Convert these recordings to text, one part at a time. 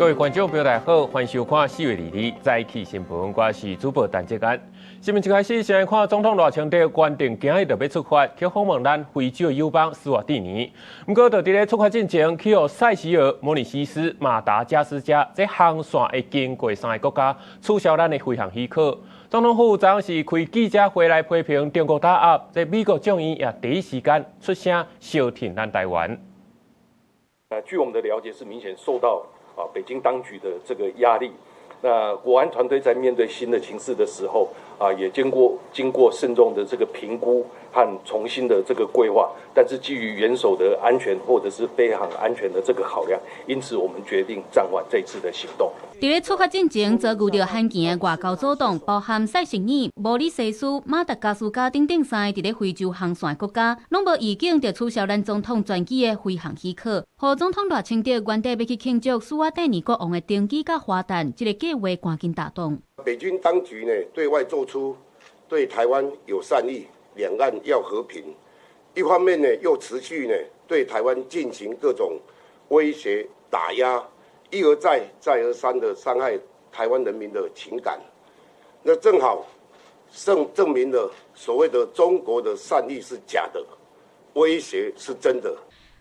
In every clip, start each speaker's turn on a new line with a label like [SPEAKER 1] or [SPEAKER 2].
[SPEAKER 1] 位觀眾朋友大家好，歡迎收看4月2日早起新聞，我是主播陳哲安。新聞一開始，先來看總統賴清德決定今日就欲出發去訪問咱非洲的友邦史瓦蒂尼。毋過，就佇咧出發進前，去予塞舌爾、摩里西斯、馬達加斯加這航線會經過三个國家取消咱的飛航許可。總統府昨是開記者會來批評中國打壓，這美國眾議院也第一時間出聲相挺咱台灣。
[SPEAKER 2] 據我們的了解，是明顯受到北京當局的這個壓力。那國安團隊在面對新的情勢的時候，也經過慎重的這個評估和重新的這個規劃，但是基於元首的安全或者是飛航安全的這個考量，因此我們決定暫緩這次的行動。
[SPEAKER 3] 佇咧出發進前，遭遇著罕見的外交阻擋，包含塞舌爾、摩里西斯、馬達加斯加等等三个佇咧非洲航線的國家，攏無預警就取消咱總統專機的飛航許可。予總統賴清德原底欲去慶祝史瓦帝尼國王的登基佮華誕，這個計劃趕緊打斷。
[SPEAKER 4] 北京當局呢對外做出對台灣有善意，兩岸要和平，一方面呢又持續呢對台灣進行各種威脅打壓，一而再、再而三的傷害台灣人民的情感，那正好證明了所謂的中國的善意是假的，威脅是真的。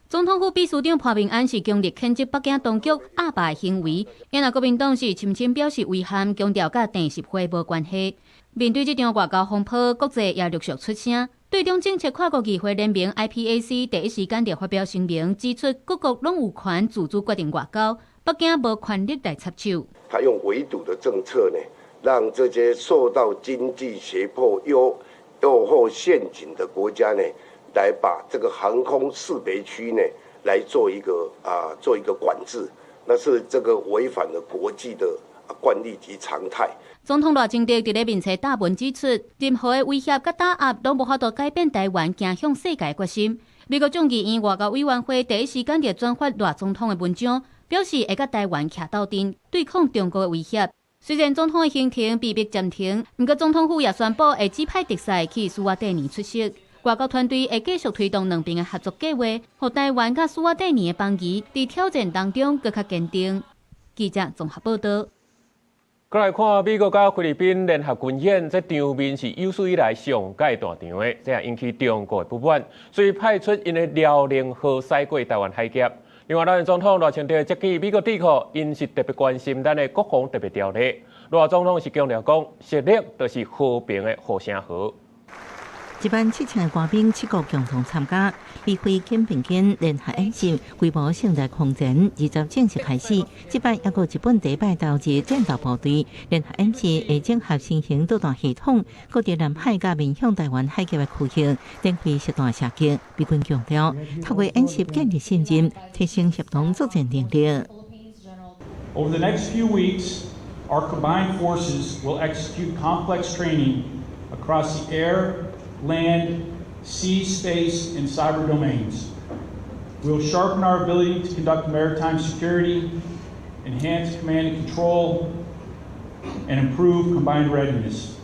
[SPEAKER 3] 總統府秘書長潘孟安是強烈譴責北京當局鴨霸行為，因為國民黨是深深表示遺憾，強調佮鄭習會無關係。面對這場外交風波，國際也陸續出聲。對中政策跨國議會聯盟 IPAC 第一時間就發表聲明，指出各國攏有權自主決定外交，北京無權力來插手。
[SPEAKER 4] 他用圍堵的政策呢，讓這些受到經濟脅迫、誘惑陷阱的國家呢，來把這個航空識別區呢，來做一個管制，那是這個違反了國際的慣例及常態。
[SPEAKER 3] 總統賴清德佇咧面冊貼文指出，任何的威脅佮打壓攏無法度改變台灣行向世界的決心。美國眾議院外交委員會第一時間就轉發賴總統的文章，表示會佮台灣徛鬥陣，對抗中國的威脅。雖然總統的行程被迫暫停，毋過總統府也宣布會指派特使去史瓦帝尼出席。外交團隊會繼續推動兩邊的合作計劃，予台灣佮史瓦帝尼的邦誼佇挑戰當中閣較堅定。記者綜合報道。
[SPEAKER 1] 過來看美國佮菲律賓聯合軍演，這場面是有史以來上蓋大場的，這也引起中國的不滿，所以派出𪜶的遼寧號駛過台灣海峽。另外，咱的總統賴清德接見美國智庫，𪜶是特別關心咱的國防特別條例。賴總統是強調講，實力就是和平的護城河。
[SPEAKER 5] 1.7萬個官兵七國共同參加美菲肩並肩聯合演習，規模勝在空前，20正式開始。這擺猶閣日本第一擺投入戰鬥部隊聯合演習，會整合新型導彈系統，閣佇南海佮面向台灣海峽的區域展開實彈射擊。美軍強調，透過演習建立信任，提升協同作戰能力。
[SPEAKER 6] Over the next few weeks, our combined forces will execute complex training across the air, land, sea, space, and cyber domains. We will sharpen our ability to conduct maritime security, enhance command and control, and improve combined readiness.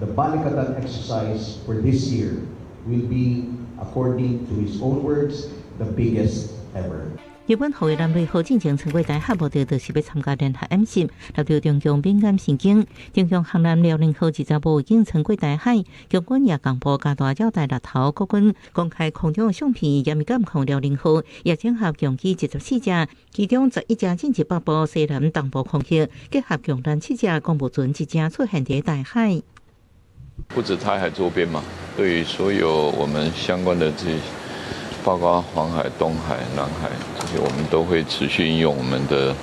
[SPEAKER 7] The Balikatan exercise for this year will be, according to his own words, the biggest ever.
[SPEAKER 5] 日本護衛艦雷號進前穿過台海，目的就是欲參加聯合演習，受著中共敏感神經。中共航艦遼寧號20無預警穿過台海，共軍也共步加大繞台獵頭，國軍公開空中相片，嚴密監控遼寧號，也整合共機24架，其中11架進入北部、西南、東部空域，結合共艦7隻、公務船1隻出現佇台海。
[SPEAKER 8] 不止台海周邊嘛，對於所有我們相關的這些，包括黃海、東海、南海這些，我們都會持續運用我們的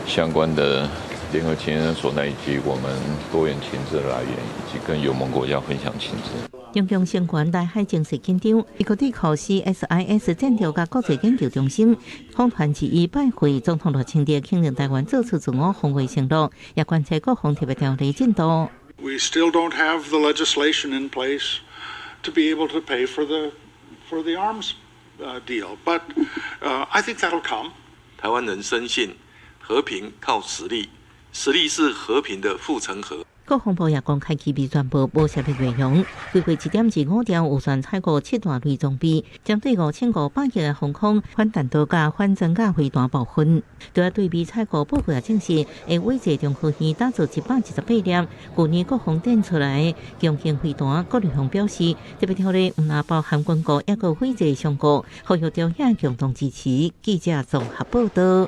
[SPEAKER 8] 相關的聯合情報所以及我們多元情資來源，以及跟友盟國家分享情資。
[SPEAKER 5] 中共相關台海情勢緊張，美國智庫 CSIS 戰略佮國際研究中心訪團之一拜會總統賴清德，肯定台灣做出自我防衛承諾，也關切國防特別條例進度。
[SPEAKER 6] We still don't have the legislation in place to be able to pay for the arms deal, but I think that'll come.
[SPEAKER 9] 台灣人深信和平靠實力，實力是和平的護城河。
[SPEAKER 5] 國防部也公開機密全部無涉密內容。規劃1.25兆預算採購七大類裝備，針對5500億的防空、反彈道佮反裝甲飛彈部分。除了對美採購報告也證實，會委託中科院打造118粒。舊年國防展出來強勁飛彈，郭立雄表示，特別條例毋但包含軍購，抑閣委託商購，呼籲朝野共同支持。記者綜合報道。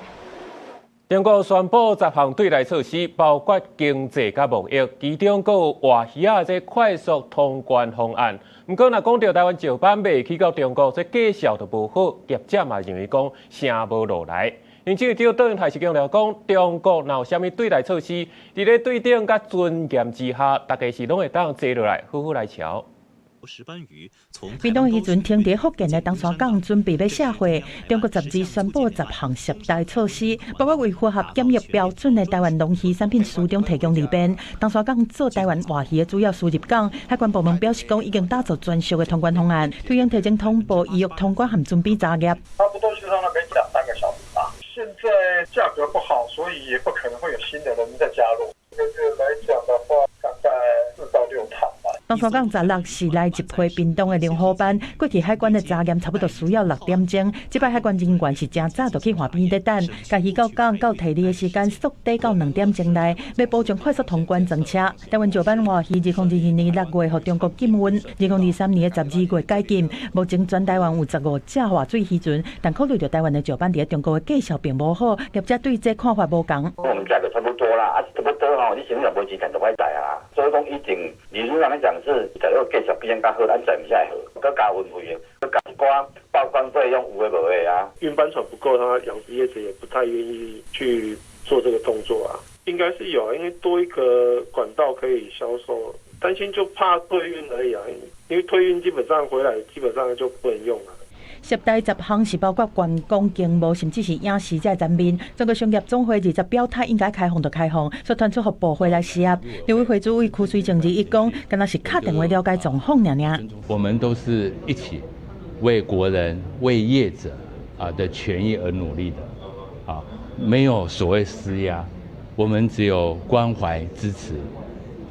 [SPEAKER 1] 中國宣布10項對內措施，包括經濟佮貿易，其中閣有活魚仔這快速通關方案。毋過，若講著台灣石斑賣去到中國，這價數就無好，業者嘛認為講生無落來。行政院長卓榮泰是強調講，中國若有啥物對內措施，佇咧對等佮尊嚴之下，大家是攏會當坐落來好好來喬。
[SPEAKER 9] 屏東漁船停佇福建的東沙港，準備欲卸貨。中國12宣布10項涉台措施，包括為符合檢疫標準的台灣農漁產品市場提供利便。東沙港做台灣活魚的主要輸入港，海關部門表示講已經打造專屬的通關方案，推行提前通報預約通關和準備查驗。
[SPEAKER 10] 差不多就讓那邊2、3個小時吧。現在價格不好，所以也不可能會有新的人再加入。這個月來講的話，大概4到6趟。
[SPEAKER 9] 東沙港16是來一批屏東的龍虎斑，過去海關的查驗差不多需要6點鐘，這擺海關人員是誠早就去岸邊咧等，共魚到港到提離的時間縮短到2點鐘內，欲保障快速通關裝車。台灣石斑活魚2022年6月予中國禁運，2023年的12月解禁。目前全台灣有15隻活水漁船，但考慮著台灣的石斑佇中國的價數並無好，業者對這看法無仝。
[SPEAKER 11] 我們價格差不多啦，啊差不多吼，你先若無錢就歹載啊，所以講以前理論上來講是，在個價數比較好，咱載毋才會好，閣加運費，閣加一寡報關費用有的無的啊。
[SPEAKER 10] 運班船不夠，他養殖業者也不太願意去做這個動作啊。應該是有啊，因為多一個管道可以銷售，擔心就怕退運而已啊。因為退運基本上回來基本上就不能用了。
[SPEAKER 9] 涉台10項是包括觀光、經貿，甚至是影視這層面。中國商業總會20表態應該開放就開放，所以傳出予部會來施壓。立委會主委邱垂正21講，敢若是敲電話了解狀況爾爾。
[SPEAKER 12] 我們都是一起為國人、為業者啊的權益而努力的，啊，沒有所謂施壓，我們只有關懷支持。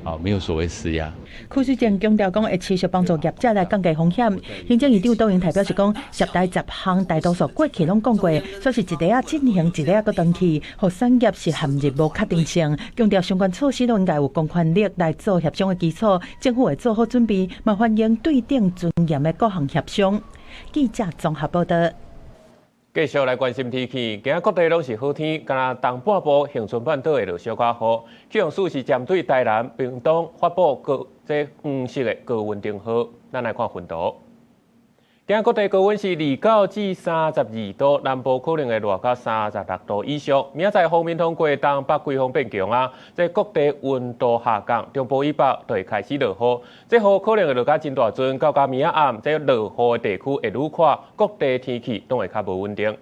[SPEAKER 12] 啊，沒有所謂施壓。
[SPEAKER 9] 邱垂正強調講，會持續幫助業者來降低風險。行政院長卓榮泰表示講，涉台10項大多數過去攏講過，所以是一塊仔進行，一塊仔閣轉去，予產業是陷入無確定性。強調相關措施攏應該有公權力來做協商的基礎，政府會做好準備，嘛歡迎對等尊嚴的各項協商。記者綜合報道。
[SPEAKER 1] 繼續來關心天氣，今仔各地攏是好天，敢若東半部恆春半島會落小可雨。氣象署是針對台南、屏東發布高這黃色的高溫警報。咱來看溫度。今仔各地高溫是29至32度，南部可能會熱到36度以上。明仔載鋒面通過東北季風變強啊，這各地溫度下降，中部以北就會開始落雨。這雨可能會落甲真大陣，到甲明仔暗，這落雨的地區會愈闊，各地天氣攏會較無穩定。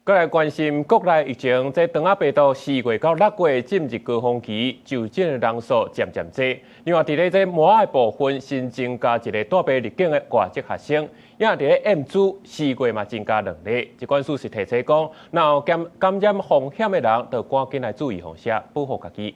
[SPEAKER 1] 閣來關心國內疫情，這腸仔病毒4月到6月進入高峰期，就診的人數漸漸濟。另外，佇咧這麻仔的部分，新增加一个帶病入境的外籍學生，也佇咧燕子4月嘛增加兩例。疾管署是提醒講，若有感染風險的人，就趕緊來注意風險，保護家己。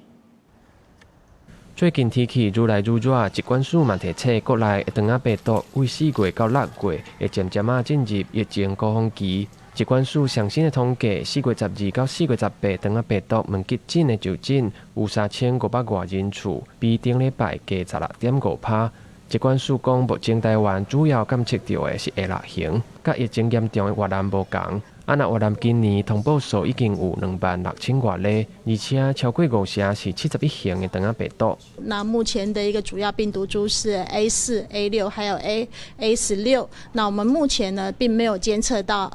[SPEAKER 13] 最近天氣愈來愈熱，疾管署嘛提醒國內的腸仔病毒為4月到6月會漸漸仔進入疫情高峰期。疾管署上新的統計，4月12到4月18，腸仔病毒問急診的就診有3500外人次，比頂禮拜加16.5%。疾管署講，目前台灣主要監測著的是 A 六型，佮疫情嚴重的越南無仝。啊，若越南今年通報數已經有26,000外例，而且超過五成是71型的腸仔病毒。
[SPEAKER 14] 那目前的一個主要病毒株是 A4、A6，還有 A16。那我們目前呢，並沒有監測到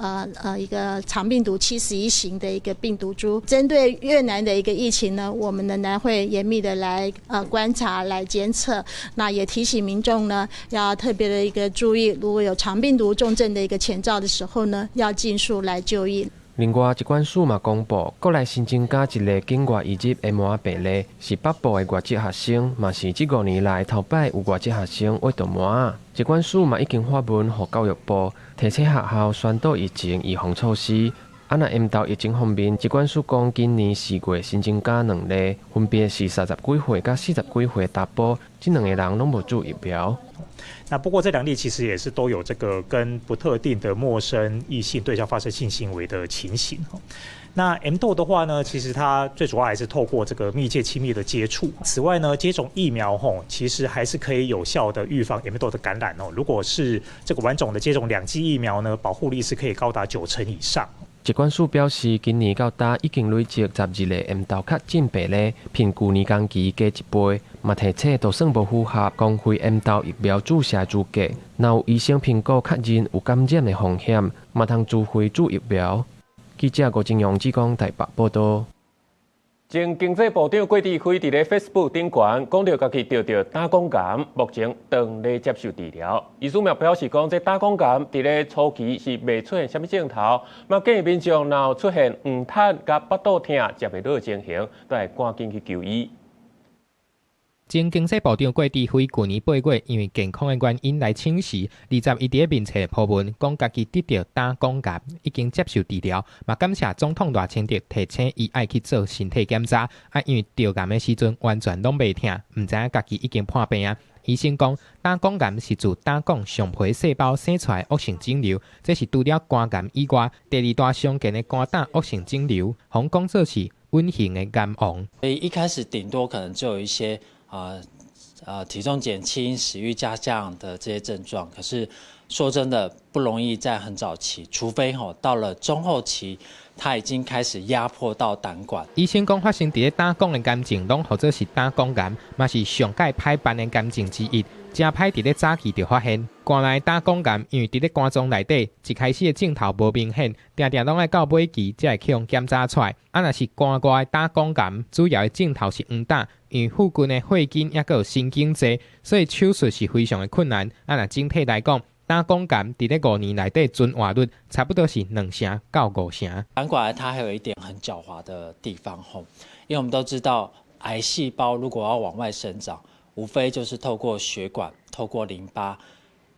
[SPEAKER 14] 一個長病毒71型的一個病毒株。針對越南的一個疫情呢，我們仍然會嚴密的來觀察、來監測。那也提醒民眾呢，要特別的一個注意，如果有長病毒重症的一個前兆的時候呢，要盡速來就醫。
[SPEAKER 13] 另外，疾管署嘛公布，國內新增加一例境外移入的麻仔病例，是北部的外籍學生，嘛是這5年來頭擺有外籍學生秽著麻仔。疾管署嘛已經發文予教育部，提醒學校宣導疫情預防措施。啊，若 M 痘疫情方面，疾管署講今年4月新增加兩例，分別是30幾歲佮40幾歲查埔，這兩個人攏無注疫苗。
[SPEAKER 15] 那不過這兩例其實也是都有這個跟不特定的陌生異性對象發生性行為的情形。那 M 痘的話呢，其實它最主要還是透過這個密切親密的接觸。此外呢，接種疫苗吼，其實還是可以有效的預防 M 痘的感染哦。如果是這個完整的接種兩劑疫苗呢，保護力是可以高達90%以上。
[SPEAKER 13] 疾管署表示，今年到今已經累積12例 M 痘確診病例，比舊年同期加一倍。嘛提醒，就算無符合公費 M 痘疫苗注射資格，若有醫生評估確認有感染的風險，嘛通自費注疫苗。記者郭金陽志剛台北報道。
[SPEAKER 1] 前經濟部長郭智輝佇咧 Facebook 頂懸，講著家己著著膽管癌，目前當咧接受治療。醫師嘛表示講，這膽管癌佇咧初期是袂出現啥物症頭，嘛建議民眾若有出現黃疸佮腹肚疼、食袂落的情形，都愛趕緊去求醫。
[SPEAKER 16] 前經濟部長郭智輝舊年8月因為健康的原因來請辭，20伊佇咧面冊 po 文，講家己得著膽管癌，已經接受治療，嘛感謝總統賴清德提醒伊愛去做身體檢查，啊，因為著癌的時陣完全攏袂疼，毋知影家己已經破病啊。醫生講，膽管癌是自膽管上皮細胞生出來的惡性腫瘤，這是除了肝癌以外第二大常見的肝膽惡性腫瘤，予人講做是隱形的癌王。
[SPEAKER 17] 所以一開始頂多可能就有一些體重減輕、食慾下降的這些症狀，可是說真的不容易在很早期，除非吼到了中後期，它已經開始壓迫到膽管。
[SPEAKER 16] 醫生講，發生佇咧膽管的癌症，攏號做是膽管癌，嘛是上蓋歹辦的癌症之一。誠歹佇咧早期就發現。肝內膽管癌，因為佇咧肝臟內底，一開始的症頭無明顯，定定攏愛到尾期才會去予檢查出來。啊，若是肝外膽管癌，主要的症頭是黃疸，因為附近的血筋猶閣有神經濟，所以手術是非常的困難。啊，若整體來講，膽管癌佇咧5年內底存活率差不多是2成到5成。
[SPEAKER 17] 膽管癌它還有一點很狡猾的地方吼，因為我們都知道癌細胞如果要往外生長，無非就是透過血管、透過淋巴。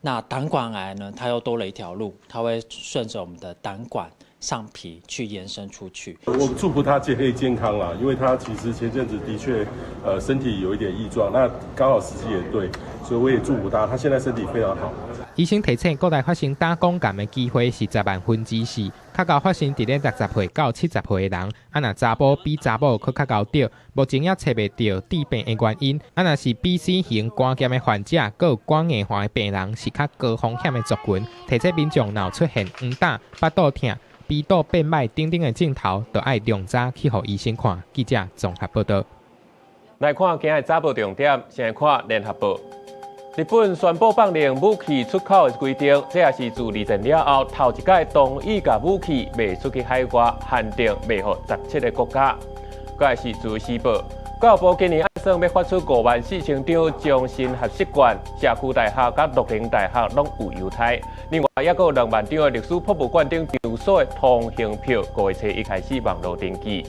[SPEAKER 17] 那膽管癌呢，它又多了一條路，它會順着我們的膽管上皮去延伸出去。
[SPEAKER 18] 我祝福他健健康啦，因為他其實前陣子的確，身體有一點異狀，那剛好時機也對，所以我也祝福他，他現在身體非常好。
[SPEAKER 16] 醫生提醒，國內發生膽管癌的機會是4/10萬，較高發生佇咧60歲到70歲的人。啊，若查埔比查某閣較𠢕著，目前猶揣袂著致病的原因。啊，若是 B、C 型肝炎的患者，閣有肝硬化的病人，是較高風險的族群。提醒民眾若有出現黃疸、腹肚疼、鼻肚變歹等等的症頭，就愛量早去予醫生看。記者綜合報道。
[SPEAKER 1] 來看今日早報重點，先來看聯合報。日本宣布放令武器出口的規定，這也是自二戰了後頭一擺同意共武器賣出去海外，限定賣予17個國家。閣來是自由時報，教育部今年按算欲發出5萬4千張終身學習券，社區大學佮綠林大學攏有優待。另外，猶閣有2萬張的歷史博物館等場所的通行票，5月初一開始網路登記。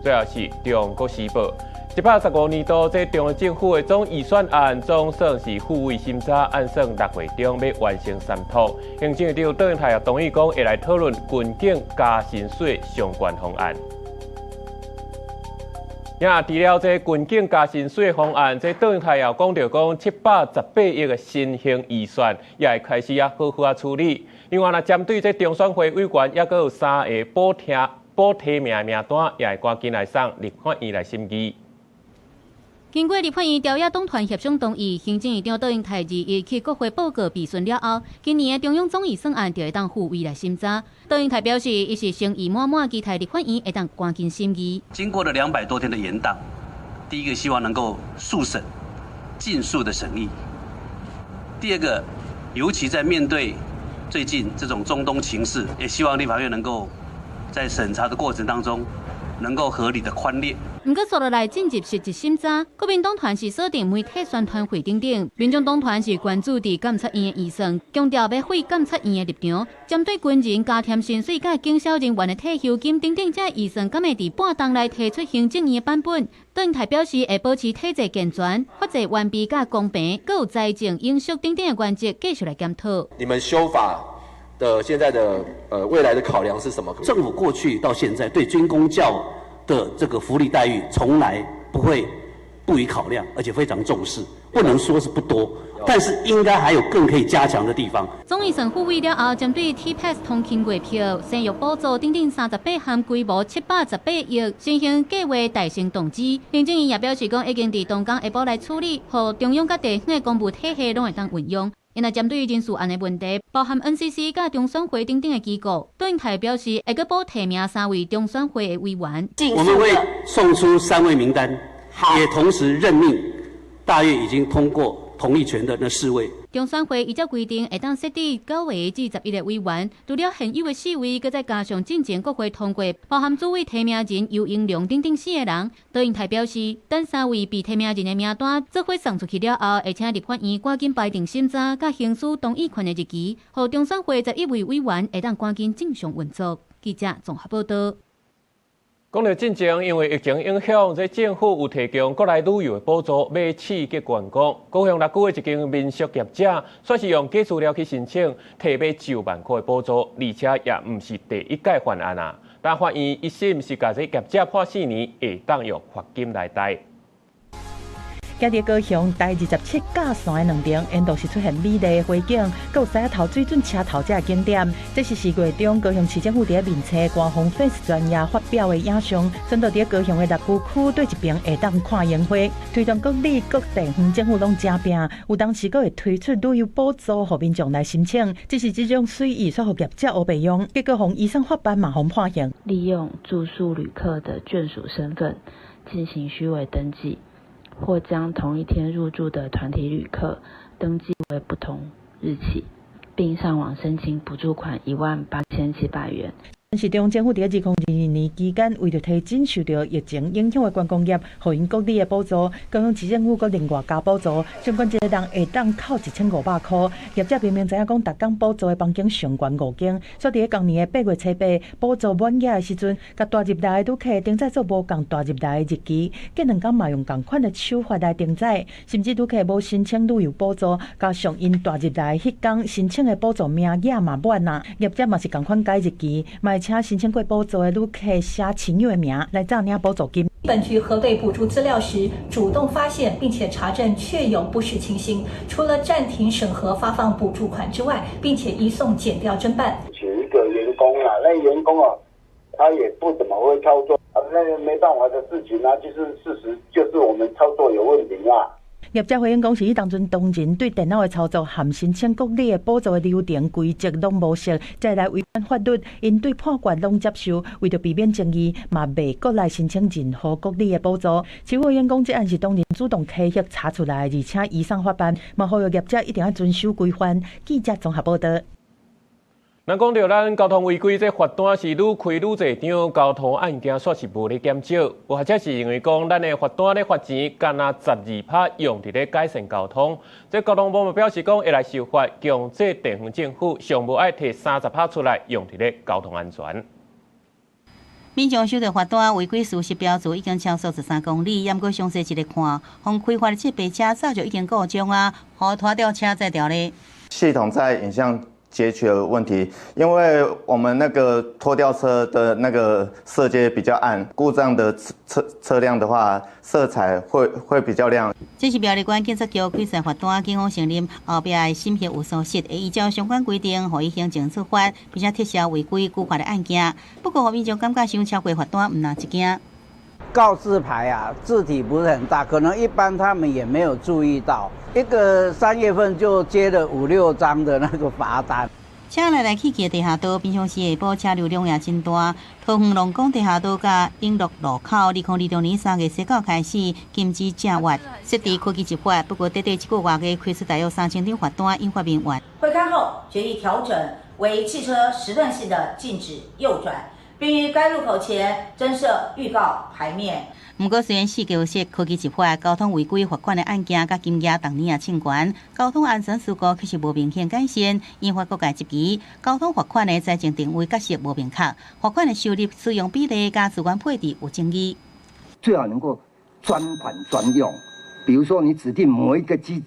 [SPEAKER 1] 最後是中國時報。115年度，這中央政府的總預算案總算是付委審查，按算6月中欲完成三讀。行政院長卓榮泰也同意講，會來討論軍警加薪水相關方案。也除了這軍警加薪水方案，這卓榮泰也講著講718億的新型預算，也會開始啊好好啊處理。另外，若針對這中選會委員，猶閣有三个補提名名單，也會趕緊來送立法院來審議。
[SPEAKER 3] 經過立法院朝野黨團協商同意，行政院長卓榮泰21去國會報告備詢了後，今年的中央總預算案就會當付委來審查。卓榮泰表示，伊是誠意滿滿，期待立法院會當趕緊審議。
[SPEAKER 19] 經過了200多天的延宕，第一個希望能夠速審、盡速的審議。第二個，尤其在面對最近這種中東情勢，也希望立法院能夠在審查的過程當中，能夠合理的寬列。
[SPEAKER 3] 毋過，紲落來進入實質審查，國民黨團是鎖定媒體宣傳費等等，民眾黨團是關注佇監察院的預算，強調欲廢監察院的立場，針對軍人加添薪水、佮警消人員的退休金等等，這預算敢會佇半冬內提出行政院的版本？卓榮泰表示會保持體制健全、法制完備、佮公平，閣有財政永續等等的原則，繼續來檢討。
[SPEAKER 20] 你們修法的現在的未來的考量是什麼？
[SPEAKER 19] 政府過去到現在對軍公教的這個福利待遇，從來不會不予考量，而且非常重視。不能說是不多，但是應該還有更可以加強的地方。
[SPEAKER 3] 總預算復位了後，針對 T-Pass 通勤月票、生育補助等等38項規模718億，進行計劃大型動資。行政院也表示講，已經佇當工下晡來處理，予中央佮地方的公務體系攏會當運用。因為針對人事案的問題，包含 NCC 佮中選會等等的機構，董英台表示會閣補提名三位中選會的委員。
[SPEAKER 19] 我們會送出三位名單，也同時任命大約已經通過同意權的那四位。
[SPEAKER 3] 中選會依照規定，會當設置9個至11個委員，除了現有的四位，閣再加上進前國會通過，包含主委提名人游盈隆等等四個人。董英台表示，等三位被提名人的名單做伙送出去了後，會請立法院趕緊排定審查，佮行使同意權的日期，予中選會11位委員會當趕緊正常運作。記者綜合報道。
[SPEAKER 1] 講到進前，因為疫情影響，這政府有提供國內旅遊的補助，欲刺激觀光。高雄六龜的一間民宿業者，煞是用假資料去申請，提欲9萬塊的補助，而且也毋是第一屆犯案啊。但法院一審是共這業者判4年，會當用罰金來代。
[SPEAKER 9] 行佇高雄台27甲線的兩邊，沿途是出現美麗的花景，閣有獅仔頭水準車頭這个景點。這是4月中高雄市政府佇咧面冊官方粉絲專頁發表的影像，轉到佇咧高雄的六龜區對一爿會當看櫻花，推動各里各地方政府攏誠拚，有當時閣會推出旅遊補助，予民眾來申請。只是這種水意煞予業者烏白用，結果予移送法辦嘛予判刑。
[SPEAKER 21] 利用住宿旅客的眷屬身份進行虛偽登記，或將同一天入住的團體旅客登記為不同日期，並上網申請補助款18,700元。
[SPEAKER 9] 是中央政府佇2022年期間，為著提振受著疫情影響的觀光業，予𪜶國旅的補助，高雄市政府閣另外加補助，上懸一个人會當扣1500箍。業者明明知影講，逐工補助的房間上懸五間，煞佇咧仝年的8月初8補助滿額的時陣，共帶入來的旅客登載做無仝帶入來的日期，隔兩工嘛用仝款的手法來登載，甚至旅客無申請旅遊補助，加上𪜶帶入來彼工申請的補助名額嘛滿啊，業者嘛是仝款改日期，嘛會請申請過補助的旅客寫親友的名來詐領補助金。
[SPEAKER 22] 本局核對補助資料時，主動發現並且查證確有不實情形，除了暫停審核發放補助款之外，並且移送檢調偵辦。
[SPEAKER 23] 請一個員工啊，那員工啊，他也不怎麼會操作，啊，那沒辦法的事情啊，就是事實，就是我們操作有問題啊。
[SPEAKER 9] 業者回應講，是彼當陣當人對電腦的操作和申請國旅的補助的流程規則攏無熟，才來違反法律。𪜶對判決攏接受，為著避免爭議，嘛袂閣來申請任何國旅的補助。市府回應講，這案是當人主動開核查出來，而且移送法辦，嘛呼籲業者一定愛遵守規範。記者綜合報道。
[SPEAKER 1] 咱講著咱交通違規，這罰單是愈開愈濟張，交通案件煞是無咧減少。有學者是認為講，咱的罰單咧罰錢，干焦12%用佇咧改善交通。這交通部嘛表示講，會來修法，強制地方政府上無愛提30%出來用佇咧交通安全。
[SPEAKER 5] 民眾收著罰單違規事實標註已經超速13公里，毋過詳細一咧看，予開罰的這白車早就已經故障啊，予拖吊車載著咧。
[SPEAKER 24] 系統在影像截取的問題，因為我們那個拖吊車的那個色階比較暗，故障的車輛的話，色彩會比較亮。
[SPEAKER 5] 這是苗栗縣警察局開設罰單，警方承認後壁的審核有疏失，會依照相關規定，予伊行政處罰，並且撤銷違規處罰的案件。不過，民眾感覺傷超過罰單，毋但一驚。
[SPEAKER 25] 告示牌啊，字體不是很大，可能一般他們也沒有注意到。一個3月份就接了五六張的那個罰單。
[SPEAKER 5] 車來來去去的地下道，平常時下晡車流量也真大。桃園龍宮地下道佮永樂路口，2026年3月19開始禁止正彎，設置科技執法。不過，短短一個月開出大約3000張罰單，引發民怨。
[SPEAKER 26] 會勘後決議調整為汽車時段性的禁止右轉，並於該路口前增設預告牌面。
[SPEAKER 5] 毋過，雖然四界有設科技執法，交通違規罰款的案件佮金額逐年也衝懸，交通安全事故卻是無明顯改善，引發各界質疑。交通罰款的財政定位確實無明確，罰款的收入使用比例佮資源配置有爭議。
[SPEAKER 27] 最好能夠專款專用，比如說你指定某一個機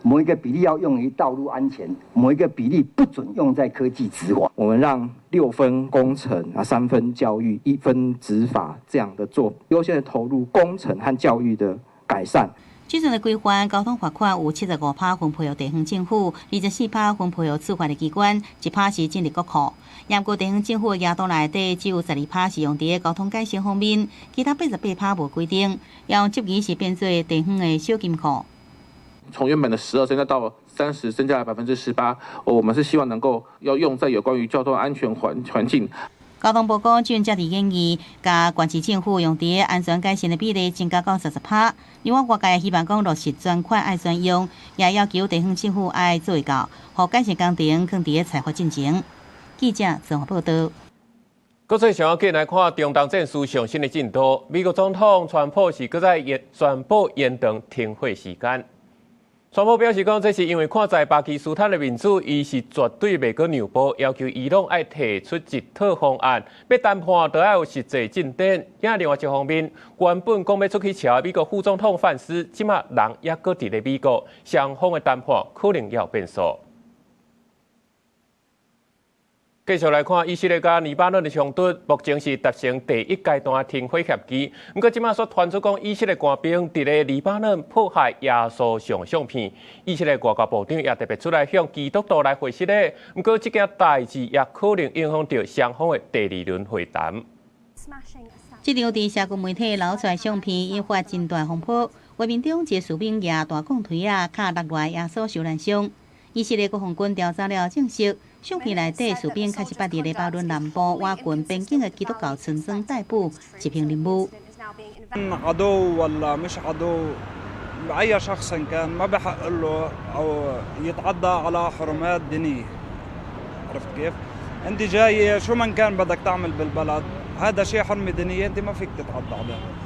[SPEAKER 2] 某一個比例要用於道路安全，某一個比例不准用在科技執法。
[SPEAKER 4] 我們讓6分工程啊，3分教育，1分執法這樣的做，優先的投入工程和教育的改善。
[SPEAKER 3] 這陣的規範，交通罰款有75趴分配予地方政府，24趴分配予處罰的機關，1趴是進入國庫。毋過地方政府的額度內底只有12趴是用佇交通改善方面，其他88趴無規定，要質疑是變做地方的小金庫。
[SPEAKER 6] 從原本的12增加到30，增加了18%。我們是希望能夠要用在有關於交通安全環境。
[SPEAKER 3] 交通部講，正積極研議，共縣市政府用佇安全改善的比例增加到30趴。另外，外界也希望講落實專款愛專用，也要求地方政府愛做會到，予改善工程囥佇咧裁罰進前。記者綜合報道。
[SPEAKER 1] 國際上要緊來看中東戰事上新的進度。美國總統川普是閣再延宣布延長停火時間。川普表示講，這是因為看在巴基斯坦的面子，伊是絕對袂閣讓步，要求伊朗愛提出一套方案，欲談判都愛有實際進展。另外一方面，原本講欲出去喬美國副總統范斯，這馬人猶閣佇咧美國，雙方的談判可能猶有變數。繼續來看以色列佮黎巴嫩的衝突，目前是達成第一階段停火協議。毋過，這馬煞傳出講，以色列官兵佇咧黎巴嫩破壞耶穌像相片。以色列外交部長也特別出來向基督徒來回釋咧。毋過，這件代誌也可能影響著雙方的第二輪會談。
[SPEAKER 3] 這張佇社交媒體流出來相片引發真大風波，畫面中一个士兵舉大鋼錘仔敲落來耶穌受難像。以色列國防軍調查了證實，相片內底士兵確實捌佇黎巴嫩南部瓦郡邊境的基督教村莊逮捕執行任務。
[SPEAKER 7] عدو ولا مش عدو، أي شخص كان ما بحق له أو يتعدى على حرمات دينية، عرفت كيف؟ أنت جاي شو من كان بدك تعمل بالبلد، هذا شيء حرمة دينية، أنت ما فيك تتعدى عليها。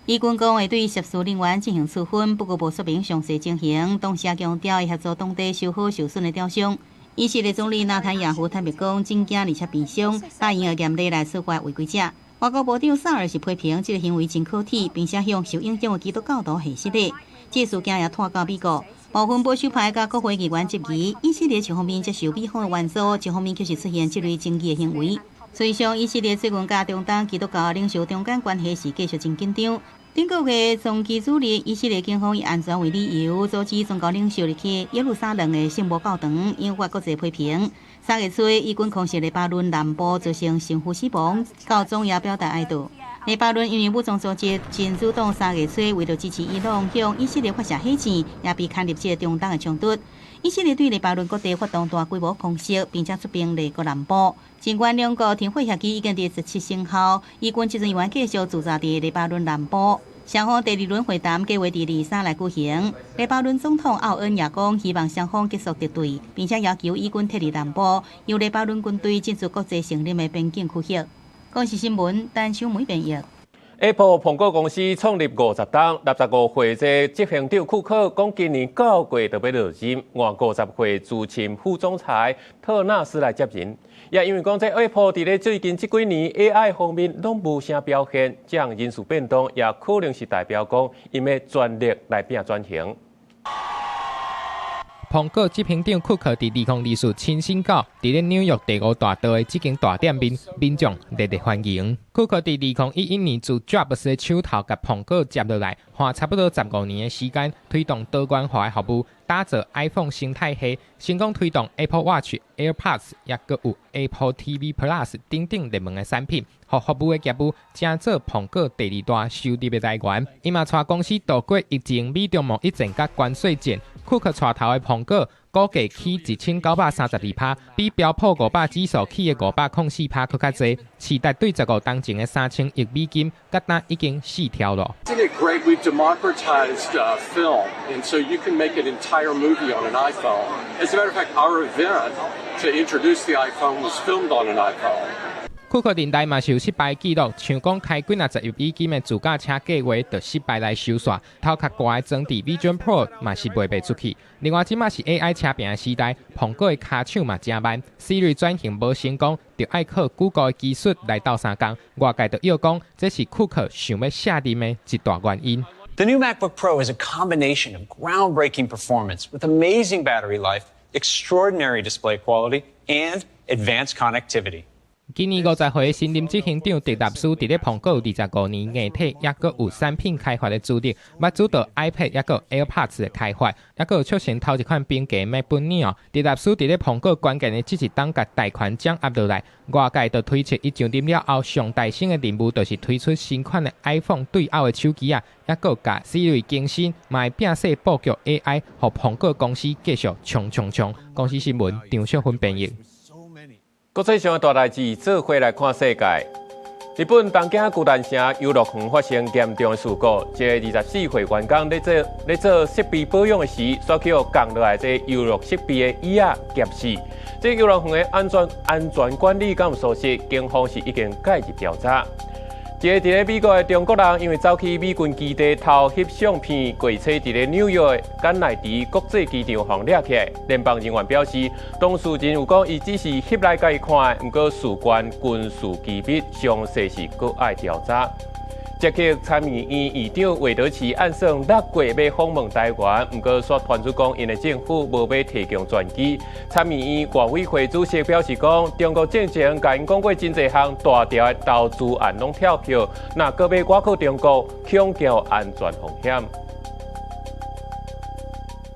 [SPEAKER 3] 以軍講會對涉事人員進行處分，不過無說明詳細情形。同時強調會協助當地修好受損的雕像。以色列總理納坦雅胡坦白講，真驚而且悲傷，答應會嚴厲來處罰違規者。外交部長薩爾是批評這个行為真可恥，並且向受影響的基督教徒下失禮。這事件也拖到美國，部分保守派佮國會議員質疑，以色列一方面接受美方的援助，一方面卻是出現這類爭議的行為。事實上，以色列最近佮中東基督教領袖中間關係是繼續真緊張。頂個月宗教主日，以色列警方以安全為理由，阻止宗教領袖入去耶路撒冷的聖母教堂，引發國際批評。3月初，以軍空襲黎巴嫩南部，造成神父死亡，教宗也表達哀悼。黎巴嫩因為武裝組織真主黨3月初為著支持伊朗向以色列發射火箭，也被牽入這个中東的衝突。以色列對黎巴嫩各地發動大規模空襲，並且出兵黎國南部。儘管兩國停火協議已經佇17生效，以軍這陣依然繼續駐紮佇黎巴嫩南部。雙方第二輪會談計劃佇23來舉行。黎巴嫩總統奧恩也講，希望雙方結束敵對，並且要求以軍撤離南部，由黎巴嫩軍隊進入國際承認的邊境區域。公視新聞，陳秋梅編譯。
[SPEAKER 1] Apple 蘋果公司創立50冬，65歲這執行長庫克講，今年9月就欲落任，換50歲資深副總裁特納斯來接任。也因為講這 Apple 佇咧最近這幾年 AI 方面攏無啥表現，這項人事變動也可能是代表講，𪜶欲全力來拼轉型。
[SPEAKER 16] 蘋果執行長庫克佇2024親身到佇咧紐約第五大道的這間大店面，民眾熱烈歡迎。庫克佇2011年自 Jobs 的手頭共蘋果接落來，花差不多15年的時間推動多元化的服務，打造 iPhone 生態系，成功推動 Apple Watch、AirPods，抑閣有 Apple TV Plus 等等熱門的產品，予服務的業務成做蘋果第二大收入的來源。伊嘛帶公司度過疫情、美中貿易戰佮關稅戰，庫克帶頭的蘋果股價起1932趴，比標普500指數起的504趴閣較濟，市值對15冬前的3000億美金，佮今已經四跳囉。
[SPEAKER 8] Isn't it great? We've democratized film, and so you can make an entire movie on an iPhone. As a matter of fact, our event to introduce the iPhone was filmed on an iPhone.
[SPEAKER 16] 庫克任內嘛是有失敗記錄，像講開幾若十億美金的自駕車計劃，就失敗來收煞。頭殼懸的裝置 Vision Pro 嘛是賣袂出去。另外，這馬是 AI 車餅的時代，蘋果的跤手嘛誠慢，Siri 轉型無成功，就愛靠 Google 的技術來鬥相共。外界就臆講，這是庫克想欲卸任的一大原因。
[SPEAKER 10] The new MacBook Pro is a combination of groundbreaking performance with amazing battery life, extraordinary display quality, and advanced connectivity.
[SPEAKER 16] 今年50歲新任執行長迪納斯佇咧蘋果25年硬體，抑閣有產品開發的資歷，捌主導 iPad 抑閣 AirPods 的開發，抑閣有促成頭一款平價 MacBook Neo。迪納斯佇咧蘋果關鍵的這一冬共大權掌握落來，外界就推測伊上任了後上大先的任務就是推出新款的 iPhone 對摳的手機仔，抑閣共 Siri 更新，嘛會摒細布局 AI，予蘋果公司繼續衝衝衝。公視新聞張淑芬編譯。
[SPEAKER 1] 國際上的大代誌，做伙來看世界。日本東京巨蛋城遊樂園發生嚴重的事故，一个24歲員工咧做設備保養的時，煞去予降落來這遊樂設備的椅仔夾死。這遊樂園的安全管理敢有疏失？警方是已經介入調查。一个佇咧美國的中國人，因為走去美軍基地偷翕相片，過冊佇咧紐約甘迺迪國際機場予掠起來。聯邦人員表示，當事人有講，伊只是翕來共伊看，毋過事關軍事機密，詳細是閣愛調查。捷克參議院議長韋德奇按算6月欲訪問台灣，毋過煞傳出講，𪜶的政府無欲提供專機。參議院外委會主席表示講，中國進前共𪜶講過真濟項大條的投資案攏跳票，若閣欲倚靠中國，恐驚有安全風險。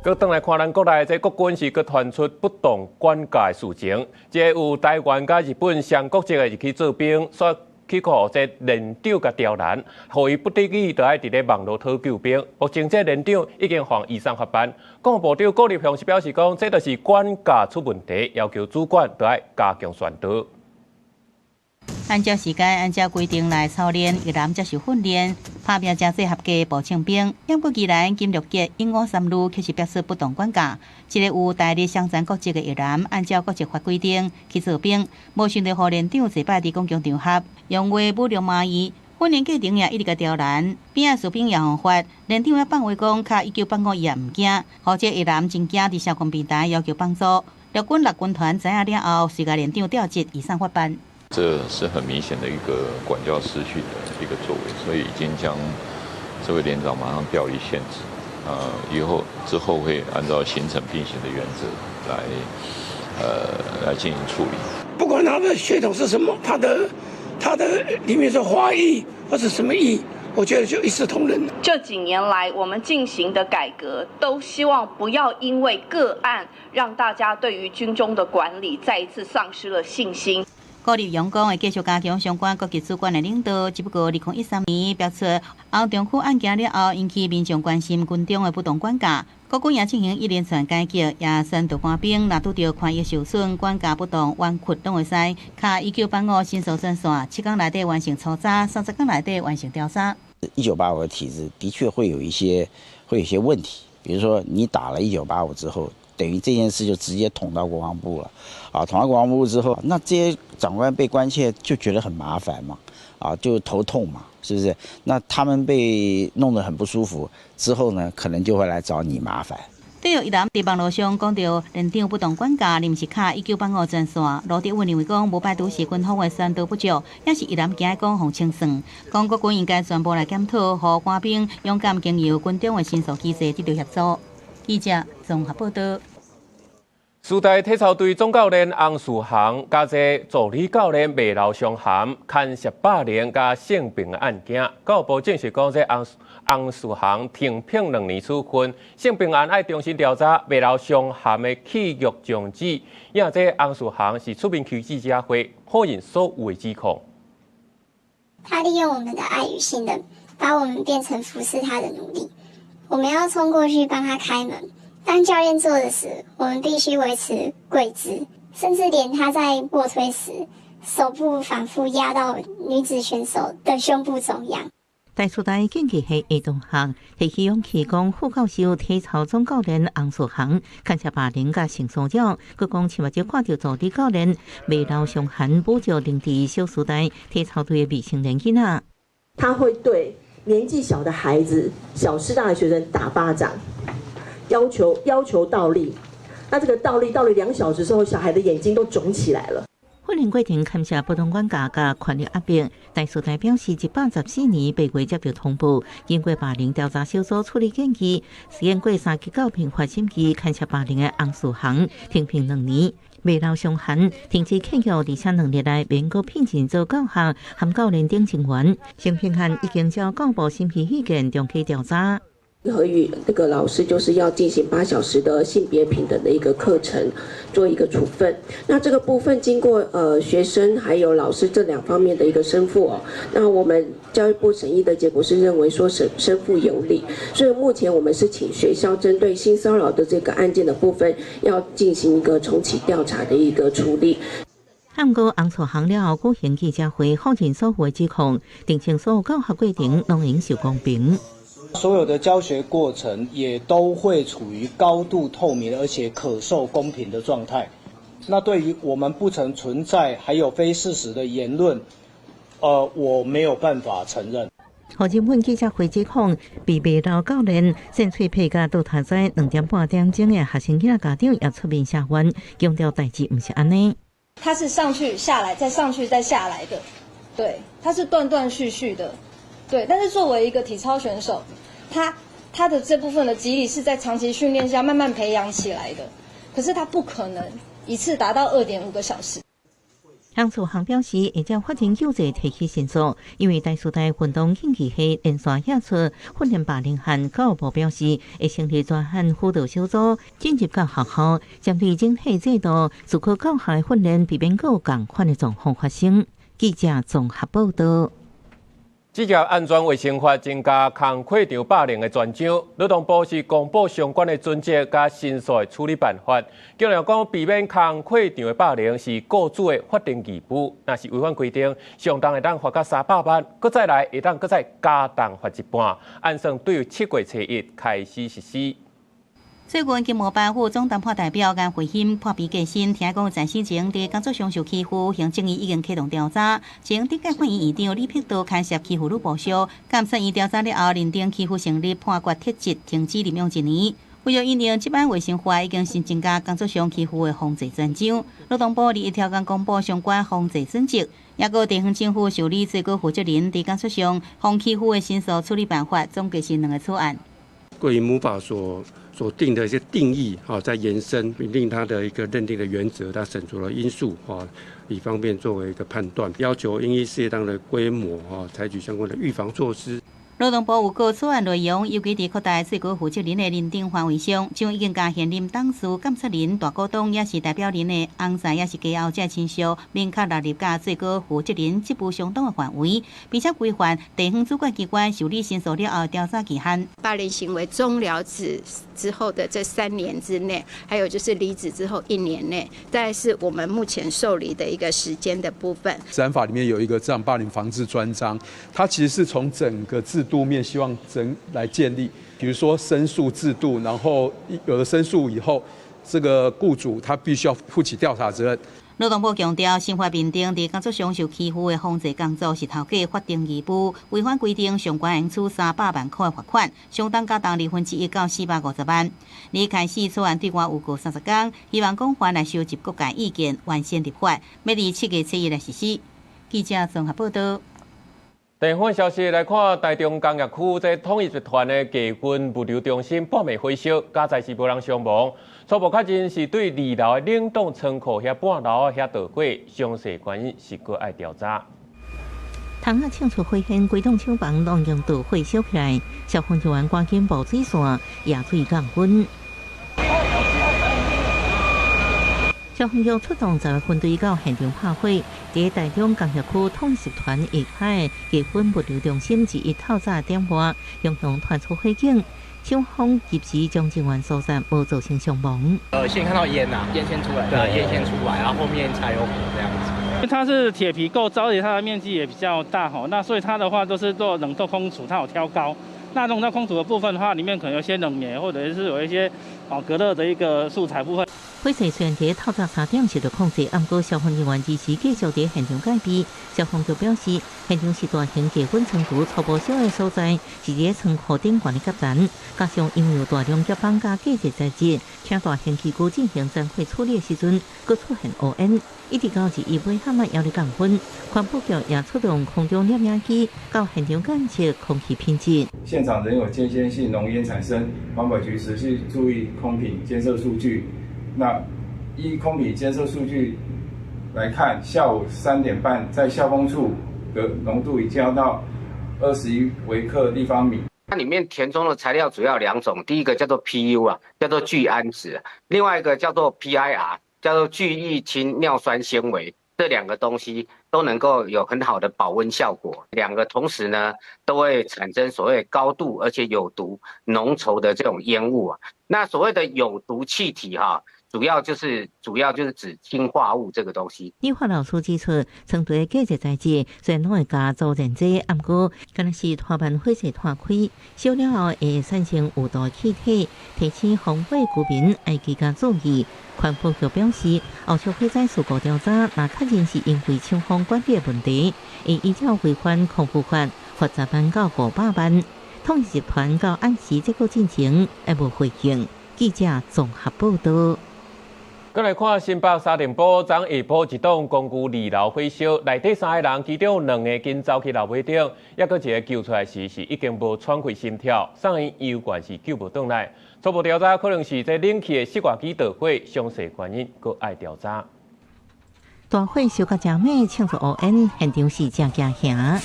[SPEAKER 1] 閣轉來看咱國內，這國軍是閣傳出不當管教的事情，這有台灣佮日本雙國籍的入去做兵，煞去予這連長共刁難，予伊不得已就愛佇咧網路討救兵。目前這連長已經予移送法辦。國防部長郭立雄是表示講，這就是管教出問題，要求主管都愛加強宣導。
[SPEAKER 5] 按照時間，按照規定來操練，役男接受訓練，拍拚誠濟合格步槍兵。毋過宜蘭金綠吉勇武三旅卻是表示不當管教。一個有台日雙層國籍的役男，按照國籍法規定去做兵，無想著予連長坐擺佇公共場合，用話侮辱罵伊。訓練過程也一直共刁難，邊仔士兵也予罰，連長也放話講，敲1985伊也毋驚。予這役男真驚，佇社群平台要求幫助。陸軍六軍團知影了後，隨共連長調職，移送法辦。
[SPEAKER 11] 這是很明顯的一個管教失序的一個作為，所以已經將這位連長馬上調離現職，以後之後會按照刑懲並行的原則來進行處理。
[SPEAKER 12] 不管他的血統是什麼，他的裡面是華裔或者什麼裔，我覺得就一視同仁。
[SPEAKER 13] 這幾年來，我們進行的改革，都希望不要因為個案，讓大家對於軍中的管理再一次喪失了信心。
[SPEAKER 5] 郭立勇講會繼續加強相關各級主管的領導，只不過2013年爆出歐中區案件了後，引起民眾關心軍中的不當管教。國軍也進行一連串改革，也宣導官兵若拄著權益受損、管教不當、冤屈，攏會使敲1985申訴專線，7天內底完成初查，30天內底完成調查。
[SPEAKER 14] 一九八五的體制的確會有一些問題，比如說你打了一九八五之後，等於這件事就直接捅到國防部了，啊，捅到國防部之後，那這些長官被關切就覺得很麻煩嘛，啊，就頭痛嘛，是不是？那他們被弄得很不舒服之後呢，可能就會來找你麻煩。
[SPEAKER 5] 對於役男佇網路上講著連長不當管教，臨時敲1985專線，羅德文認為講無擺拄是軍方的宣導不足，也是役男驚講予清算，講國軍應該全部來檢討，予官兵勇敢經由軍中的申訴機制得到協助。記者綜合報道。
[SPEAKER 1] 師大體操隊總教練洪世航，佮這助理教練罵老相含，牽涉霸凌佮性平案件。教育部證實講，這洪世航停聘2年處分，性平案愛重新調查，罵老相含的契約終止。因為這洪世航是出面開記者會，否認所有的指控。
[SPEAKER 15] 他利用我們的愛與信任，把我們變成服侍他的奴隸。我們要衝過去幫他開門。當教練坐著時，我們必須維持跪姿，甚至連他在臥推時，手部反覆壓到女子選手的胸部中央。
[SPEAKER 5] 台師大競技系的同學提起勇氣講，副教授體操總教練洪世航牽涉霸凌佮性騷擾，閣講尋日就看著助理教練罵老相含侮辱任職小師大體操隊的未成年囡仔。
[SPEAKER 27] 他會對年紀小的孩子、小師大的學生打巴掌。要求倒立，那這個倒立倒立2小時之後，小孩的眼睛都腫起來了。
[SPEAKER 5] 訓練過程牽涉不當管教佮權力壓迫。台師大表示，114年8月接到通報，經過霸凌調查小組處理建議，經過三級教評法審議，牽涉霸凌的洪慈航停聘2年，未留傷痕，停止契約，而且2日內免閣聘任做教學含教練等人員。承平縣已經照教育部審批意見，重啟調查。
[SPEAKER 17] 何宇那個老師就是要進行8小時的性別平等的一個課程，做一個處分。那這個部分經過學生還有老師這兩方面的一個申覆哦，那我們教育部審議的結果是認為說申覆有理，所以目前我們是請學校針對性騷擾的這個案件的部分，要進行一個重啟調查的一個處理。
[SPEAKER 5] 毋過洪慈航了後舉行記者會，否認所有的指控，澄清所有教學過程攏應受公平。
[SPEAKER 18] 所有的教學過程也都會處於高度透明而且可受公平的狀態。那對於我們不曾存在還有非事實的言論，我沒有辦法承認。
[SPEAKER 5] 何日本記者會指控，被罵老教練扇喙皮佮倒頭在2點半點鐘的學生囡仔家長也出面聲援，強調代誌毋是按呢。
[SPEAKER 19] 他是上去下來再上去再下來的，對，他是斷斷續續的，對。但是作為一個體操選手，他的這部分的肌力是在長期訓練下慢慢培養起來的，可是他不可能一次達到2.5個小時。
[SPEAKER 5] 洪慈航表示，會照法定救濟提起申訴，因為台師大運動競技系連續惹出訓練霸凌案，教育部表示會成立專案輔導小組，進入到學校，針對整體制度，思考教學訓練，避免閣有仝款的狀況發生。記者綜合報道。
[SPEAKER 1] 職業安全衛生法增加工課場霸凌的專章，勞動部是公布相關的準則佮申訴的處理辦法，強調講避免工課場的霸凌是雇主的法定義務，若是違反規定，上重會當罰到300萬，閣再來會當閣再加重罰一半，按算對7月初1開始實施。
[SPEAKER 3] 最近經貿辦副總談判代表顏慧欣破病過身，聽講在先前佇工作上受欺負，行政院已經啟動調查。前頂屆法院院長李碧道牽涉欺負女部屬，監察院調查了後，認定欺負成立，判決撤職，停止任用一年。為著因應職安衛生法已經新增加工作上欺負的防治專章，勞動部21號公布相關防治準則，抑閣地方政府受理最高負責人佇工作上防欺負的申訴處理辦法，總計是兩個草案。
[SPEAKER 20] 關於母法所定的一些定義，哈，在延伸，並定它的一個認定的原則，它審酌的因素，哈，以方便作為一個判斷，要求應依事業單位的規模，哈，採取相關的預防措施。
[SPEAKER 3] 勞動部有個草案內容，尤其佇擴大最高負責人的認定範圍上，將已經共現任董事、監察人、大股東抑是代表人的翁婿抑是家後這親屬，明確納入佮最高負責人職務相當的範圍，並且規範地方主管機關受理申訴了後調查期限。
[SPEAKER 21] 霸凌行為終了止之後的這3年之內，還有就是離職之後1年內，大概是我們目前受理的一個時間的部分。
[SPEAKER 22] 職安法裡面有一個職場霸凌防治專章，它其實是從整個制度面希望整來建立，比如說申訴制度，然後有了申訴以後，這個僱主他必須要負起調查責任。
[SPEAKER 3] 勞動部強調，新法明定佇工作上受欺負的防治工作是頭家法定義務，違反規定，上懸會處300萬塊罰款，相當加重1/2到450萬。而開始草案對外預告30天，希望廣泛來收集各界意見，完善立法，欲佇7月初1來實施。記者綜合報道。
[SPEAKER 1] 電話消息來看，台中工業區這統一集團的客運物流中心半暝火燒，佳哉是無人傷亡。初步確認是對二樓的冷凍倉庫遐半樓遐著火，詳細原因是閣愛調查。
[SPEAKER 5] 窗仔衝出火焰，規棟廠房攏用著火燒起來，消防人員趕緊布水線，壓水降溫。消防局出動10個分隊到現場拍火，佇台中工業區統一集團下跤的客運物流中心之一透早點外，熊熊傳出火警，消防及時將人員疏散，無造成傷亡。
[SPEAKER 24] 先看到煙啊，煙先出來，對，煙先出來，然後後面才有火這樣子。
[SPEAKER 25] 因為它是鐵皮構造，而且它的面積也比較大吼，那所以它的話都是做冷凍空儲，它有挑高。那冷凍空儲的部分的話，裡面可能有些冷媒，或者是有一些隔熱的一個素材部分。
[SPEAKER 5] 火勢雖然佇透早3點受到控制，毋過消防人員這時繼續佇現場戒備。消防局表示，現場是大型夾粉倉儲初步燒的所在，是佇倉庫頂懸的夾層，加上因為有大量夾板佮隔熱材質，請大型機具進行殘火處理的時陣，閣出現烏煙，一直到21尾喊仔猶咧降溫。環保局也出動空中攝影機到現場監測空氣品質。
[SPEAKER 2] 現場仍有間歇性濃煙產生，環保局持續注意空品監測數據。那依空品監測數據來看，下午3點半在下風處的濃度已降到21微克立方米。
[SPEAKER 4] 它裡面填充的材料主要兩種，第一個叫做 PU 啊，叫做聚氨酯；另外一個叫做 PIR，叫做聚異氰脲酸纖維。這兩個東西都能夠有很好的保溫效果，兩個同時呢都會產生所謂高度而且有毒濃稠的這種煙霧啊。那所謂的有毒氣體哈，主要就是指氰化物這個東西。
[SPEAKER 5] 立法老師指出，倉儲隔熱材質雖然攏會加阻燃劑，毋過敢若是拖慢火勢拖開，燒了後會產生有毒氣體，提醒防火居民愛加加注意。環保局表示，後續火災事故調查，若確認是因為廠方管理的問題，會依照違反空污法，罰10萬到500萬。統一集團到暗時這個進程猶無回應。記者綜合報道。
[SPEAKER 1] 閣來看新北三重埔，昨下晡一棟公寓二樓火燒，內底三個人，其中兩个緊走去樓尾頂，抑閣一个救出來時是已經無喘氣心跳，送醫猶原是救無轉來。初步調查可能是這冷氣的室外機著火，詳細原因閣愛調查。
[SPEAKER 5] 大火燒甲誠猛，衝出烏煙，現場是誠驚嚇。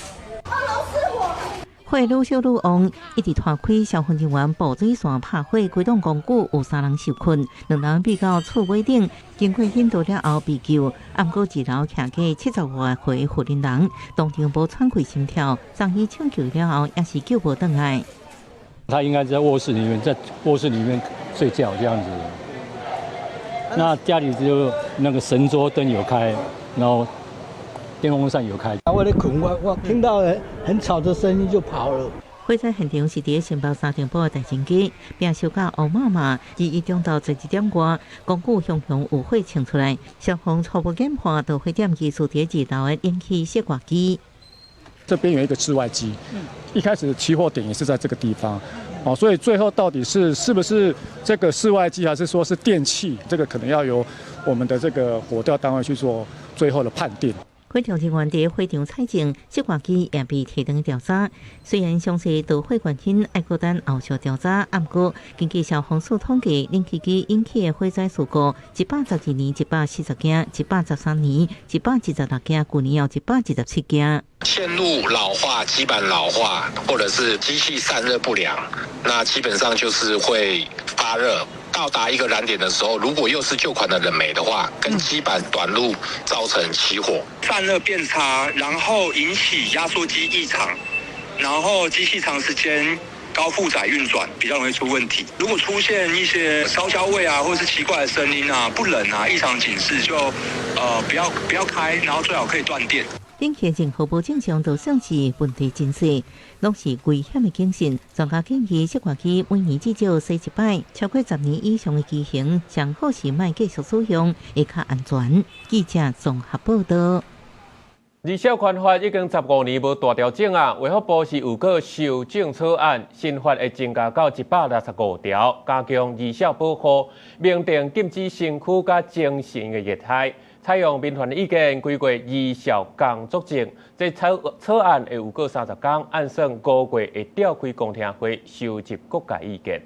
[SPEAKER 5] 火愈燒愈旺，一直拖開消防人員布水線拍火，規棟公寓有三人受困，兩人避到厝尾頂，經過引導了後被救。毋過二樓徛過70外歲婦人，當場無喘氣心跳，送醫搶救了後也是救無轉來。
[SPEAKER 6] 他應該在臥室裡面，在臥室裡面睡覺這樣子。那家裡就那個神桌燈有開，然後電風扇有開。
[SPEAKER 7] 我咧睏，我聽到很吵的聲音就跑了。
[SPEAKER 5] 火災現場是佇新北三重埔的大前街，並燒甲烏麻麻。21中晝12點外，公寓熊熊有火衝出來，消防初步研判，導火點其實佇二樓的冷氣室外機。
[SPEAKER 9] 這邊有一個室外機，一開始起火點也是在這個地方，哦，所以最後到底是不是這個室外機，還是說是電器，這個可能要由我們的這個火調單位去做最後的判定。
[SPEAKER 5] 火調人員佇火場採證，室外機也被提轉調查。雖然詳細導火原因愛閣等後續調查，毋過根據消防署統計，冷氣機引起的火災事故，112年140件，113年176件，舊年有127件。
[SPEAKER 23] 線路老化、基板老化，或者是機器散熱不良，那基本上就是會發熱。到達一個燃點的時候，如果又是舊款的冷媒的話，跟基板短路造成起火，
[SPEAKER 26] 散熱變差，然後引起壓縮機異常，然後機器長時間高負載運轉，比較容易出問題。如果出現一些燒焦味啊，或者是奇怪的聲音啊、不冷啊、異常警示，就不要開，然後最好可以斷電。
[SPEAKER 5] 冷氣任何無正常，就算是問題真濟，攏是危險的警訊。專家建議，室外機每年至少洗一擺，超過10年以上的機型，上好是莫繼續使用，會較安全。記者綜合報道。
[SPEAKER 1] 兒少權法已經15年無大調整啊，衛福部是有閣修正草案，新法會增加到165條，加強兒少保護，明定禁止身軀佮精神的虐待，採用民團的意見，規劃兒少工作證。這草案會有閣30工，按算5月會召開公聽會，收集各界意見。